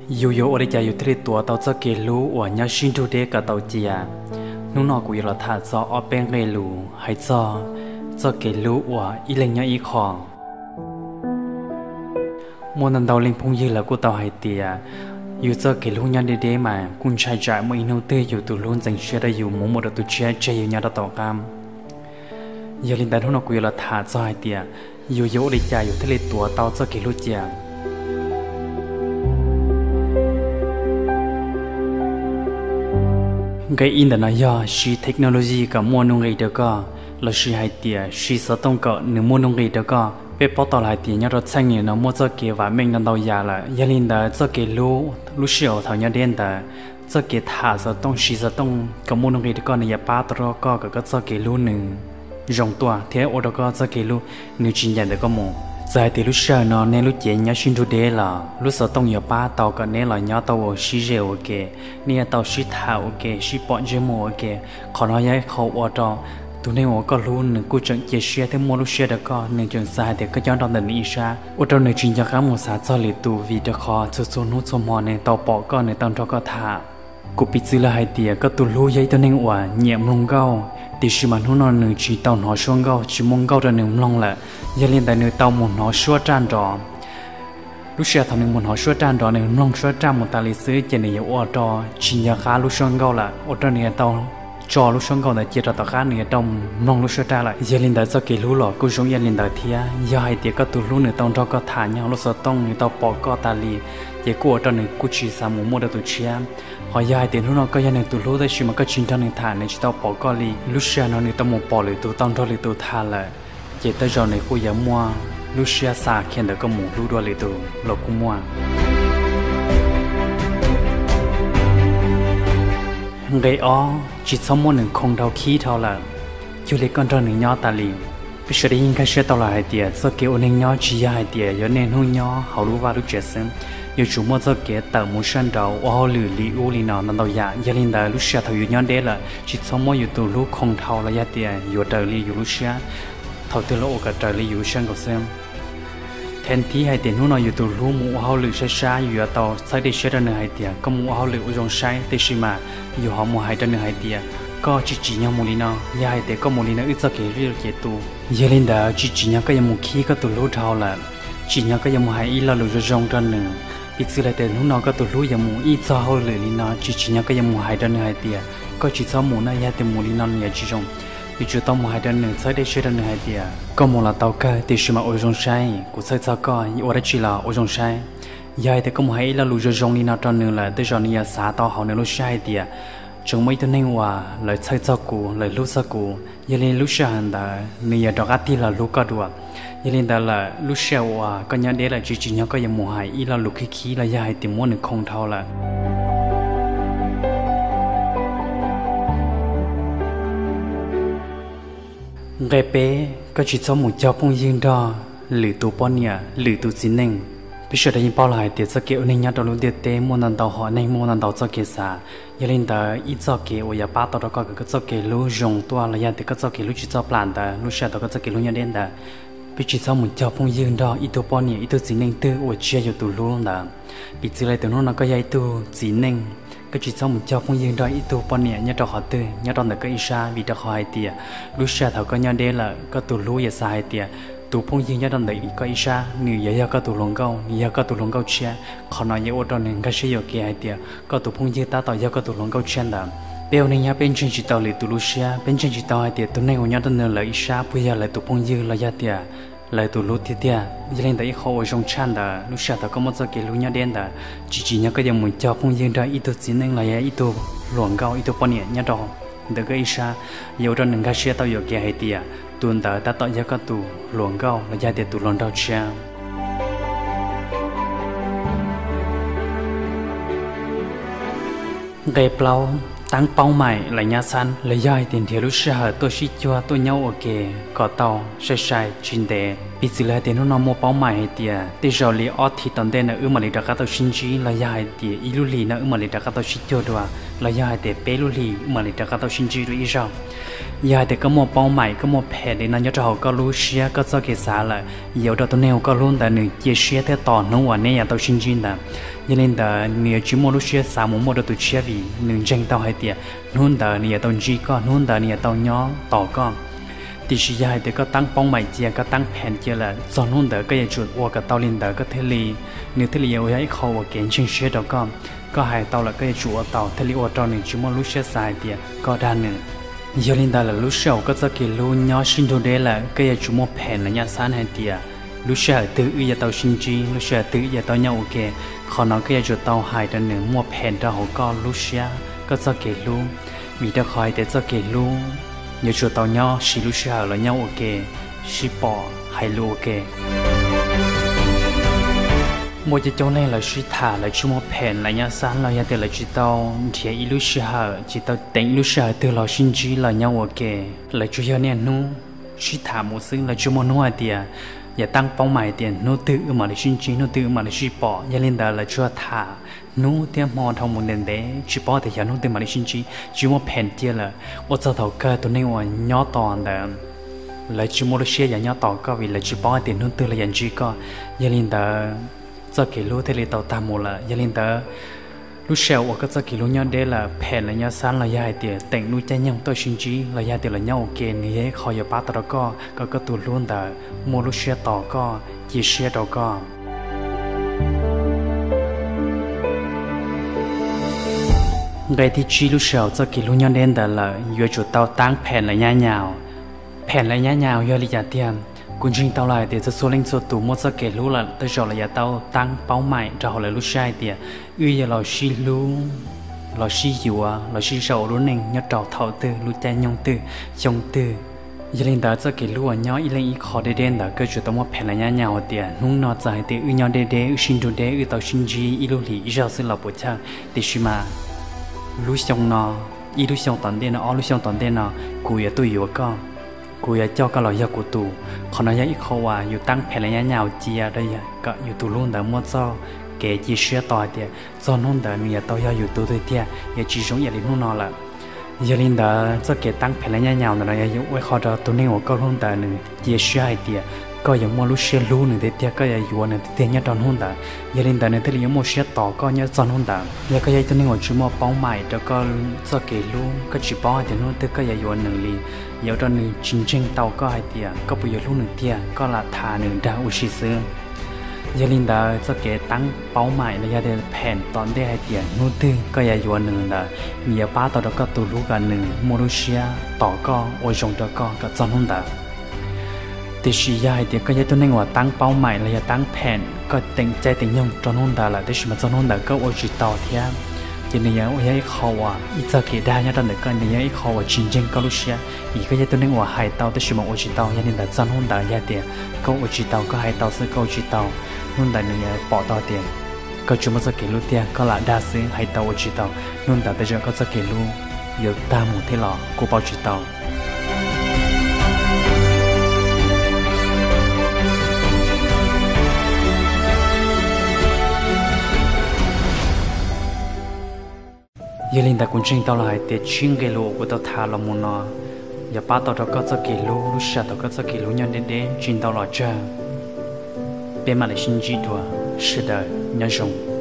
Yus yuav ua li cas yus thiaj li tuav tau txoj kev hlub uas nyob sib nrug deb kom tau cia? Hnub no kuv yuav los tham txog ob peb nqe lus hais txog txoj kev hlub uas ib leeg nyob ib qho. Muaj ntau ntau leej phooj ywg lawv kuj tau hais tias yus txoj kev hlub nyob deb deb mas kuj ntshai tsam muaj ib hnub twg yus tus hlub ntxeev siab rau yus mus muaj dua tus tshiab tseg yus nyob rau tom qab. Yog li ntawd hnub no kuv yuav los tham txog hais tias yus yuav ua li cas yus thiaj li tuav tau txoj kev hlub cia. Nqe ib ntawm no yog siv technology kom muaj nuj nqis rau koj, lossis hais tias siv xov tooj kom nws muaj nuj nqis rau koj. Peb paub tau lawm hais tias nyob rau txheej niam no muaj txoj kev vam meej ntau ntau yam lawm, yog li ntawd txoj kev hlub lub sij hawm thaum nyob deb ntawd, txoj kev tham xov tooj siv xov tooj kom muaj nuj nqis rau koj nws yuav pab tau rau koj kom koj txoj kev hlub nws zoo tuaj thiab ua rau koj txoj kev hlub nws tsis ncaim ntawm koj mus. Txawm hais tias lub sij hawm no nej lub cev nyob sib nrug deb los lub xov tooj yuav pab tau kom neb los nyob tau ua sib ze ua ke, neb yuav tau sib tham ua ke, sib pom ntsej muag ua ke. Qhov no yog ib qho ua rau tus neeg uas koj hlub nws kuj tseem cia siab thiab muaj lub siab rau koj, nws tseem xav hais tias koj nyob rau ntawm nws ib sab, ua rau nws tsis nco qab mus xav txog lwm tus vim rau qhov txhua txhua hnub txhua hmo nws tau pom koj nws tau nrog koj tham. Kuv piv txwv lawm hais tias koj tus hlub yog ib tug neeg uas nyiam mloog nkauj, tiam sis mas hnub no nws tsis tau hnov suab nkauj, tsis muaj nkauj rau nws mloog lawm, yog li ntawd nws tau mus hnov suab raj nrov. Lub sij hawm thaum nws mus hnov suab raj nrov, nws mloog suab raj mus tas li xwb ces nws yuav ua rau tsis nco qab lub suab nkauj lawm, ua rau nws yuav tau tso lub suab nkauj ntawd cia rau tom qab, nws yuav tau mloog lub suab raj lawm. Yog li ntawd txoj kev hlub los kuj zoo ib yam li ntawd thiab. Yog hais tias koj tus hlub nws tau nrog koj tham nyob hauv lub xov tooj, nws tau pom koj tas li, ces kuj ua rau nws kuj tsis xav mus muaj dua tus tshiab. Ho yog hais tias hnub no koj yog nws tus hlub tab sis mas koj tsis nrog nws tham, nws tsis tau pom koj li, lub sij hawm no nws tau mus pom lwm tus, tau nrog lwm tus tham lawm, ces tej zaum nws kuj yuav muaj lub siab xa khiav ntawm koj mus hlub dua lwm tus los kuj muaj. Nqe ob, tsis txhob muab nws khoo dhau khib dhau lawm, cuag li koj nrog nws nyob tas li. Peb sawv daws yeej nkag siab tau lawm hais tias txoj kev ua neej nyob tsis yog hais tias yog niaj hnub nyob hauv lub vaj lub tsev xwb, yuav tsum muaj txoj kev tawm mus sab nraud ua hauj lwm li ub li no ntau ntau yam. Yog li ntawd lub sij hawm thaum yus nyob deb lawm tsis txhob muab yus tus hlub khoo dhau los yog tias yuav raws li yus lub siab, thaum twg los ua kom raws li yus lub siab nkaus xwb. Then thib hais tias hnub no yus tus hlub mus ua hauj lwm sab sab, yus yuav tau txhawb dej siab rau nws hais tias koj mus ua hauj lwm ua zoo saib, tiam sis mas yus ho mus hais rau nws hais tias koj tsis tsim nyog mus li no, yog hais tias koj mus li no wb txoj kev hlub yuav ces tu. Yog li ntawd tsis tsim nyog koj yuav mus khib koj tus hlub dhau lawm, tsim nyog koj yuav mus hais ib lo lus zoo zoo rau nws. Piv txwv hais tias hnub no koj tus hlub yuav mus ib txog hauj lwm li no, tsis tsim nyog koj yuav mus hais rau nws hais tias koj tsis txhob mus na, yog tias mus li no nws yuav tsis zoo. Yuav tsum tau mus hais rau nws, txhawb dej siab rau nws hais tias koj mus los tau kawg, tiam sis mas ua zoo saib, kuv txhawj txog koj, ua dab tsi los ua zoo saib. Yog hais tias koj mus hais ib lo lus zoo zoo li no rau nws lawm, tej zaum nws yuav xav tau hauv nws lub siab hais tias tseem muaj ib tug neeg uas lawv txhawj txog kuv, lawv hlub txog kuv, yog li lub sij hawm ntawd nws yuav rov qab tig los hlub koj dua. Yog li ntawd lawm lub sij hawm uas koj nyob deb lawm tsis tsim nyog koj yuav mus hais ib lo lus khib khib los yog hais tias muab nws khoo dhau lawm. Nqe peb, koj tsis txhob mus cog phooj ywg nrog lwm tus poj niam, lwm tus txiv neej. Peb sawv daws yeej paub lawm hais tias txoj kev ua neej nyob rau lub ntiaj teb muaj ntau ntau hom neeg, muaj ntau ntau txoj kev xav. Yog li ntawd ib txoj kev uas yuav pab tau rau koj kom koj txoj kev hlub zoo tuaj los yog tias koj txoj kev hlub tsis txhob plam ntawd, lub sij hawm thaum koj txoj kev hlub nyob deb ntawd, peb tsis txhob mus cog phooj ywg nrog ib tug poj niam, ib tug txiv neej twg uas tsis yog yus tus hlub ntawd. Piv txwv hais tias hnub no koj yog ib tug txiv neej, koj tsis txhob mus cog phooj ywg nrog ib tug poj niam nyob rau qhov twg, nyob rau ntawm koj ib sab, vim rau qhov hais tias lub sij hawm thaum koj nyob deb lawm koj tus hlub yuav xav hais tias tus phooj ywg nyob rau ntawm koj ib sab nws yuav yog koj tus hluas nkauj, nws yog koj tus hluas nkauj tshiab. Qhov no yuav ua rau nws nkag siab yuam kev hais tias koj tus phooj ywg tab tom yog koj tus hluas nkauj tshiab ntawd. Peb ua neej nyob peb ntseeg tsis tau lwm tus lub siab, peb ntseeg tsis tau hais tias tus neeg uas nyob rau ntawm lawv ib sab puas yog lawv tus phooj ywg los yog tias lawv tus hlub tiag tiag. Yog li ntawd ib qho uas zoo tshaj ntawd lub sij hawm thaum koj muaj txoj kev hlub nyob deb ntawd, tsis tsim nyog koj yuav mus cog phooj ywg nrog ib tug txiv neej los yog ib tug hluas nkauj, ib tug poj niam nyob rau ntawm koj ib sab, yuav ua rau nws nkag siab tau yuam kev hais tias tus ntawd tab tom yog koj tus hluas nkauj los yog tias tus hluas nraug tshiab. Nqe plaub, tab paub maim lais nyab xab los yog hais tias nrhiav lub sij hawm tuaj sib cuag tuaj nyob ua ke kom tau sai sai tsis ntev. Piv txwv li hais tias hnub no muaj paub maim hais tias tej zaum li ob thiv tom ntej no wb mam li rov qab tau sib ntsib, los yog hais tias ib lub hlis no wb mam li rov qab tau sib cuag dua, los yog hais tias peb lub hlis wb mam li rov qab tau sib ntsib dua ib zaug. Yog hais tias koj muaj paub maim, koj muaj phem li no nyob rau hauv koj lub siab, koj txoj kev xav lawm, yuav ua rau tus neeg uas koj hlub ntawd nws cia siab thiab tos hnub uas neb yuav tau sib ntsib ntawd. Yog li ntawd nws yuav tsis muaj lub siab xav mus muaj rau tus tshiab vim nws ntseeg tau hais tias hnub ntawd nws yuav tau ntsib koj, hnub ntawd nws yuav tau nyob tos koj. Tiam sis yog hais tias koj teeb paub maim cia, koj teeb phem cia lawm, txog hnub ntawd koj yuav tsum ua kom tau li ntawd koj thiaj li, nws thiaj li yuav ua yog ib qho uas kev ntseeg siab rau koj. Koj hais tau lawm koj yuav tsum ua tau thiaj li ua rau nws tsis muaj lub siab xav hais tias koj dag nws. Yog li ntawd lawm lub sij hawm koj txoj kev hlub nyob sib nrug deb lawm, koj yuav tsum muaj phem los nyab xab hais tias lub sij hawm twg wb yuav tau sib ntsib, lub sij hawm twg wb yuav tau nyob ua ke. Qhov no koj yuav tsum tau hais rau nws muaj phem rau hauv koj lub siab, koj txoj kev hlub. Vim rau qhov hais tias txoj kev hlub yuav tsum tau nyob siv lub sij hawm los nyob ua ke, sib pom hais lus ua ke. Muaj coob coob leej lawv sib tham lawv tsis muaj phem los nyab xab los yog tias lawv tsis tau nrhiav ib lub sij hawm, tsis tau teem ib lub sij hawm twg los sib ntsib los nyob ua ke. Lawv tsuas yog niaj hnub sib tham mus xwb, lawv tsis muaj hnub hais tias yog teeb paub maim hais tias hnub twg wb mam li sib ntsib, hnub twg wb mam li sib pom. Yog li ntawd lawv tsuas tham hnub thiab hmo dhau mus ntev ntev, tsis paub tias xyov hnub twg mam li sib ntsib, tsis muaj phem cia lawm. Ua txog thaum kawg tus neeg uas nyob tos ntawd lawv tsis muaj lub siab yuav nyob tos koj vim lawv tsis paub hais tias hnub twg lawv yuav ntsib koj. Yog li ntawd txoj kev hlub thiaj li tau tag mus lawm. Yog li ntawd lub sij hawm uas koj txoj kev hlub nyob deb lawm, phem los nyab xab los yog hais tias teem lub caij nyoog tuaj sib ntsib los yog hais tias los nyob ua ke, nws yog ib qho yuav pab tau rau koj kom koj tus hlub ntawd muaj lub siab tos koj, cia siab rau koj. Nqe thib tsib, lub sij hawm txoj kev hlub nyob deb ntawd lawm yuav tsum tau teeb phem los nyab nyas. Phem los nyab nyas yog li cas tiag? Kuv ntseeg tau lawm hais tias txhua txhua leej txhua tus muaj txoj kev hlub lawm tej zaum lawv yuav tau teeb paub maim rau hauv lawv lub siab hais tias wb yuav los sib hlub, los sib yuav, los sib sau ua lub neej nyob rau thaum twg, lub caij nyoog twg, xyoo twg. Yog li ntawd txoj kev hlub uas nyob ib leeg ib qho deb deb ntawd koj yuav tsum tau muaj phem los nyab nyas hais tias hnub no txawm hais tias wb nyob deb deb, wb sib nrug deb, wb tau sib ntsib ib lub hlis ib zaug xwb los puas chawj, tiam sis mas lub xyoo no, ib lub xyoo tom ntej no, ob lub xyoo tom ntej no, kuv yuav tuaj yuav koj, kuv yuav coj koj los yog kuv tus. Qhov no yog ib qho uas yus teeb phem los nyab nyas cia rau kom yus tus hlub ntawd muaj txoj kev cia siab tau hais tias txog hnub ntawd nws yuav tau yog yus tus tiag tiag, yuav tsis zoo ib yam li hnub no lawm. Yog li ntawd txoj kev teeb phem los nyab nyas ntawm no yog ua ib qho rau tus neeg uas koj hlub ntawd nws cia siab hais tias koj yuav muaj lub siab hlub nws tiag tiag, koj yuav yuav nws tiag tiag nyob rau hnub ntawd. Yog li ntawd nws thiaj li yuav muaj siab tos koj nyob txog hnub ntawd. Yog koj yog ib tug neeg uas tsis muaj paub maim rau koj txoj kev hlub, koj tsis paub hais tias hnub twg koj yuav yuav nws li, yuav ua rau nws tsis ntseeg tau koj hais tias koj puas yuav hlub nws tiag, koj lam tham nws dag ua si xwb. Yog li ntawd txoj kev teeb paub maim los yog tias phem tom ntej hais tias hnub twg koj yuav yuav nws ntawd, nws yuav pab tau rau koj tus hlub kom nws muaj lub siab tos koj ua zoo rau koj kom txog hnub ntawd. Tiam sis yog hais tias koj yog ib tug neeg uas teeb paub maim los yog teeb phem, koj teem caij teem nyoog rau hnub ntawd lawm tab sis mas txog hnub ntawd koj ua tsis tau thiab, ces nws yog ua yog ib qho uas ib txog kev dag nyob rau ntawm koj, nws yog ib qho uas tsis ntseeg koj lub siab. Vim koj yog ib tug neeg uas hais tau tab sis mas ua tsis tau, yog li ntawd txog hnub ntawd yog tias koj ua tsis tau, koj hais tau xwb koj ua tsis tau, hnub ntawd nws yuav pom tau tias koj tsis muaj txoj kev hlub tiag, koj lam dag xwb hais tau ua tsis tau, hnub ntawd tej zaum koj txoj kev hlub yuav tag mus thiab los kuj paub tsis tau. Yog li ntawd kuv ntseeg tau los hais tias tsib nqe lus uas kuv tau tham los mus no yuav pab tau rau koj txoj kev hlub lub sij hawm thaum koj txoj kev hlub nyob deb deb tsis ntau los tsawg. Peb mam li sib ntsib dua, sawv daws nyob zoo.